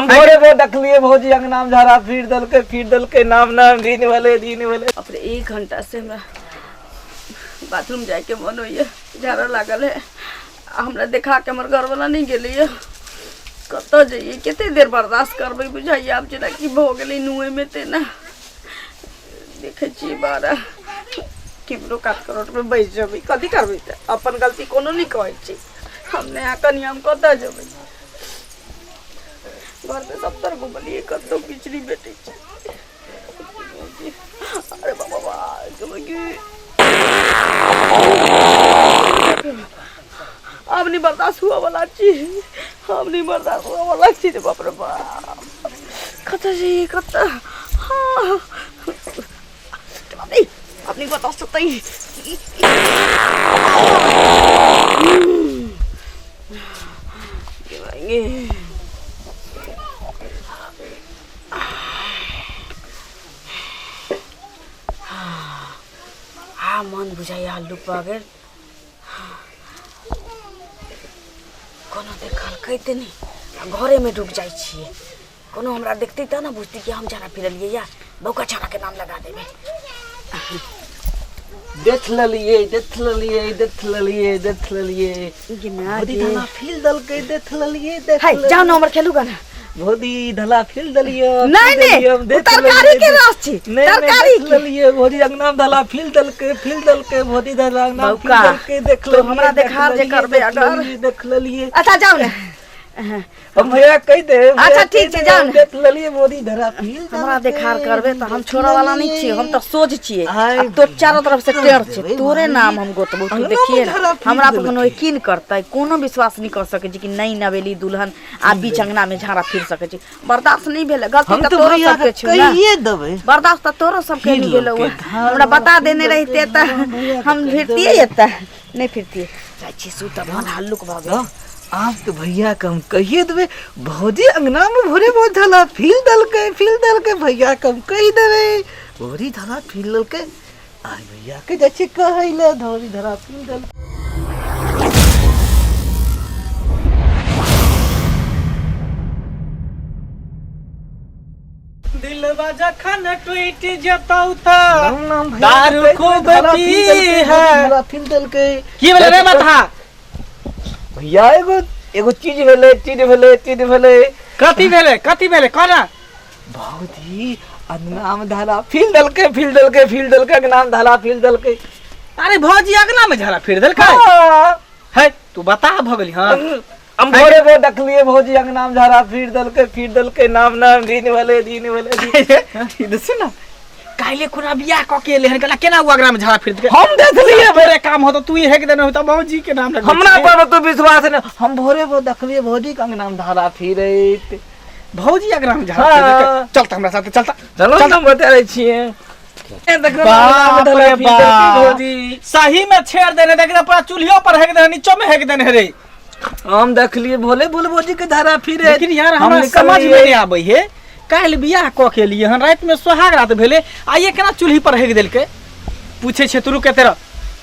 हम भोरे भोर देखलिए भौजी अंगना में झाड़ा फिर देलकै, फिर देलकै। नाम नाम दिन भेलै, दिन भेलै। अपने एक घंटा से हमरा बाथरूम जाइके मन होइए, झाड़ा लागल है। आ हमरा देखा के हमर घरवाला नहीं गेलैए। कतऽ जइए, कते देर बर्दाश्त करबै? बुझाइए आब जेनाकि भऽ गेलै नुएमे तेना। देखै छियै, बारह केम्हरो कात करोटमे बैस जेबै, कथी करबै? तऽ अपन गलती कोनो नहि कहै छी। हम नया कनिया, हम कतऽ जेबै? घरमे सब तर घुमलियै, कतौ किछु नहि भेटै छै। अरे बाबा बा, आब नहीं बर्दाश्त हुआ वाला चीज, आब नहीं बर्दाश्त हुआ वाला चीज। बाप रे बाप, कतऽ जाइए, कतऽ? हाँ बाप रे, आब नहीं बर्दाश्त होता ही। आ मन बुझाइए हल्लुक भऽ गेल। कोनो देखलकै तऽ नहि। आ घरेमे ढुकि जाइ छियै। कोनो हमरा देखतै तऽ ने बुझतै कि हम झाड़ा फिरलियै या बौका छौड़ाके नाम लगा देबै। देख लेलिए, देख लेलिए, देख लेलिए, देख लेलिए। गे माय भौजी गे। धला फिल देलकै, देख लेलिए, देख है लेलिए। जाउ ने, हमर खेलू गाना। भौजी धला फिल देलिए। नहीं नहीं, ओ तरकारी के रस छी। नहीं नहीं, तरकारी देख के। लेलिए, भौजी अंगना में धला फिल देलकै, फिल देलकै। भौजी धला अंगना में फिल बौका, देलकै, देख तो लेलिए। हमरा देख देखार जे लेलिए, करबै देख अगर। लेलिए, देख लेलिए। अच्छा जाउ ने। हम भैया कहि दे। अच्छा, ठीक छै, जाउ ने। देख लेलिए, भौजी धरा फिल हमरा देलकै, देखार करबे तऽ हम देख छोड़ऽ वाला नहीं लेलिए। छियै, हम तऽ सोझ छियै। आइ आ तोर चारो तरफ से टेढ़ छै। देबै तोरे भाई। नाम हम गोतबौ, तू अंगना में देखिए ने। धरा फिर हमरा पर देलकै। कोनो यकीन करतै? कोनो विश्वास नहीं कर सकै छै कि नहीं नवेली दुल्हन आ बीच अंगना में झाड़ा फिर सकै छै। बर्दाश्त नहीं भेलै गलती। हम तऽ तऽ तोरो भैया सबके के छौ ने। कहिए देबै। बर्दाश्त तऽ तोरो सबके फिर नहीं भेलौ। लोकके धार हमरा बता फिर देने लोकके रहिते तऽ धार, भैया के हम कहि फिरतियै देबै। एतऽ नहीं फिरतियै। जाइ छी सुतब, मन हल्लुक भऽ गेल। तऽ आब तऽ भैया के हम कहिए देबै, भौजी अंगना में भोरे भोर धला फील देलकै, फील देलकै। भैया के हम कहि देबै, भौजी धला फील देलकै। आइ भैया के जाइ छियै कहै लए, भौजी धला फील देलकै। दिलवा जखन टूटि जेतौ तऽ नाम नाम भैया के दारू कहि देबै, खूब धला फील पी देलकै, है। भौजी धला फील देलकै। की भेलै रे बता? भैया, एगो एगो चीज भेलै, चीज भेलै, चीज भेलै। कथी भेलै, कथी भेलै कोना? भौजी अंगना में धला फील देलकै, फील देलकै, फील देलकै। अंगना में धला फील देलकै। अरे भौजी अगना में झाड़ा फिर देलकै? हाँ। है तू बता भऽ गेली? हाँ। हम भोरे भोर देखलिए, भौजी अंगना में झाड़ा फिर देलकै, फिर देलकै। नाम नाम दिन भेलै, दिन भेलै, दिन। ई देखी ना, काल्हि खुना बियाह कऽ के एलै हन, कहला केना ओ अगना में झाड़ा फिर देलकै? हम देखलिए। भोरे काम होतो तू ही हेक देने होता, भौजी के नाम लगबै हमरा छियै। पर तो विश्वास नहीं। हम भोरे भोर देखलिए भौजी के अंगना में धारा फिरैत। भौजी अगना में झाड़ा फिर हाँ। देलकै? चल तऽ हमरा साथे चल तऽ। चलो, हम बता रहे छियै। ए, देखो ना, अंगना में बाप धला रे फिर देलकै बाप। भौजी। सही में छेड़ देने, देख पूरा चूल्हियों पर हेक देने, नीचो में हेक देने रे। हम देखलिए भोले भोले भौजी के धारा फिरे। लेकिन यार, हम हमरा समझ निकललिए। में नहीं आबै हे, काल्हि बियाह कऽ के एलियै हन, राति में सोहाग रात भेलै, आ ये केना चूल्ही पर हेक देलकै? पूछे छै तू, रुक तेरा।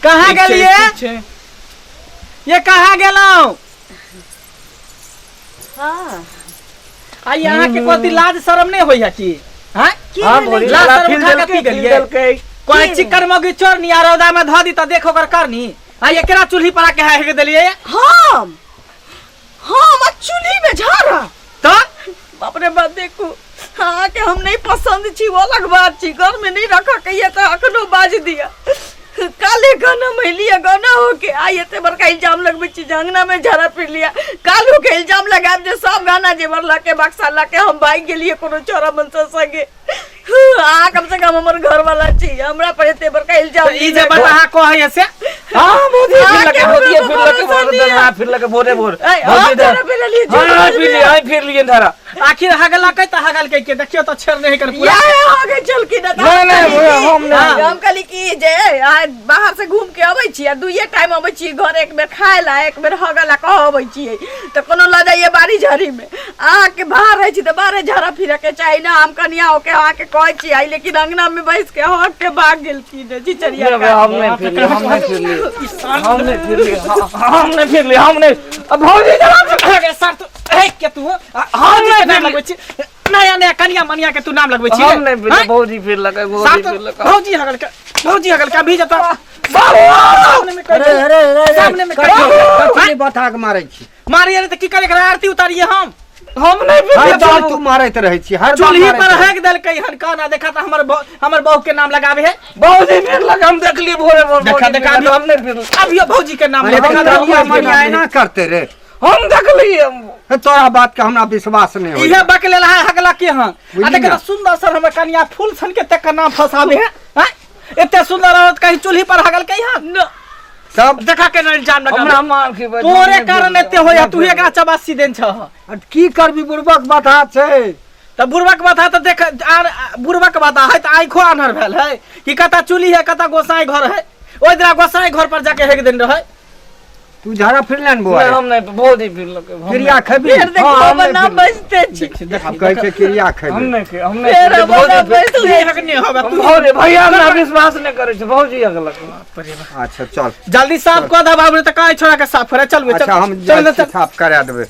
कहाँ ठीक छै, गेलियै? ठीक छै। ये कहाँ गेलहुँ? हाँ। आ ये अहाँके कथी लाज शरम नहि होइया की? हाँ। की हाँ, भेलै? भौजी लाज धला शरम फिर उठा के देलकै, पी फिर गेलियै? देलकै। कोई चिकन मौगी चोरनी आ रौदा में धऽ दी तऽ देख ओकर करनी। आ ये केना चूल्ही पर आके हेक देलियै? हम आ चूल्ही में झाड़ा? तऽ बाप रे बाप, देखू, अहाँके हम नहीं पसंद छी वो अलग बात छी। घर में नहीं रख के ये तो अखनो बाज दिया। काले गाना में गाना हो के आई एते बड़का इल्जाम लगबै छी जे अंगना में झाड़ा फिर लिया। काल हो के इल्जाम लगाब जे सब गाना जेवर ला के, बक्सा ला के हम भागि गेलिए कोनो चोरा मनसा संगे। अहाँ कम से कम हमर घर वाला छी, हमरा पर एते बड़का इल्जाम ई जे बता अहाँ कहै से। हाँ भौजी, फिर अहाँके लके भौजी, हमरा फिर लके भरोसा भोर नहीं है। धरा फिर लके भोरे भोर। ऐ, हम भौजी धरा फिर लेलियै, हाँ, झूठ हाँ, फिर बजबै। लिए, हाँ, फिर लिए धरा। आखिर हगलकै तऽ हगलकै के? देखियौ तऽ छेड़ नहीं कर पूरा। या हो गए चल की ना। नहीं, नहीं, हम नहीं। हम कहली कि जे आ, बाहर से घूम के अबै छी आ दुइये टाइम अबै छी घर, एक बेर खाय ला, एक बेर हगऽ ला कह अबै छियै, तऽ कोनो लऽ जाइए बाड़ी झाड़ी में? अहाँके बाहर रहै छी तऽ बाहरे झाड़ा फिरऽ के चाही ना। हम कनिया होके अहाँके कहै छी आई, लेकिन अंगना में बैस के हग के भाग गेलखिन चिचरिया। हम नहीं फिर लिए, हम नहीं फिर लिए, हम नहीं फिर लिए, हम नहीं फिर लिए, हम नहीं। अब भौजी जरा सर तो हे के तू हम नहीं नाम लगबै छी, नया नया कनिया मनिया के तू नाम लगबै छी। हम नहीं फिर आँय? भौजी फिर लगे, भौजी साफ फिर लगे। भौजी हगल के, भौजी हगल के अभी जता सामने में कह अरे अरे अरे, सामने में कह दियौ। कथी बता के मारै छी? मारिए रे तऽ की करे, एकरा आरती उतारिए हम? हम नहीं फिर हरदम तू मारैत रहै छी, हरदम चूल्ही मारैत पर रहै। हेक देलकै हन, कहना देखा तऽ हमर बहू के नाम लगावे है। भौजी फिर लगे, हम देखली भोरे भोर। देखा, भौजी देखा, फिर लगे, हम नहीं फिर। अभियो भौजी के नाम अरे देखा, कनिया भौजी के मनिया नाम। एना करते रे? हम देखली हम। हे, तोरा बात के हमरा विश्वास नहीं होई। इहे बकले है हगला के हन। आ बुझली देख ना? ना, सुंदर सर हमर कनिया फूल सन के तक नाम फसावे है। हैं? एते सुंदर औरत कहीं चूल्ही पर हगल के हन? तब देखा के न इल्जाम लगा हमरा मार के बजे तोरे नहीं कारण फिर एते होया, तू एकरा चबासी देन छह। आ की करबी, बुड़बक बात छै। तऽ बुढ़बक बात तऽ देख, आर बुढ़बक बात है तऽ आँखो आन्हर भेल है कि कतऽ चूल्ही है, कतऽ गोसाई घर है। ओहि दिना गोसाई घर पर जाके हेक दिन रहै। तू झाड़ा फिरले ने बौआ? नहीं, हम नहीं, भौजी फिर लगे, हम क्रिया खेबी? फेर देखो हाँ, हम हमर नहीं नाम फिर- बजते छी। देख, आब कहै छै क्रिया हम खेबी। नहीं हम नहीं फेर फिर हमर भौजी नाम फिर- बजते। तू हकने होबे तू। भौजी भैया हमरा विश्वास नहीं करे छै, भौजी अगलक। अच्छा चल, जल्दी साफ कऽ दे बाबू, तऽ काहे छोड़ा के साफ करे। चल बे, चल। अच्छा, हम चल जाइ चल छी, साफ करा देबै।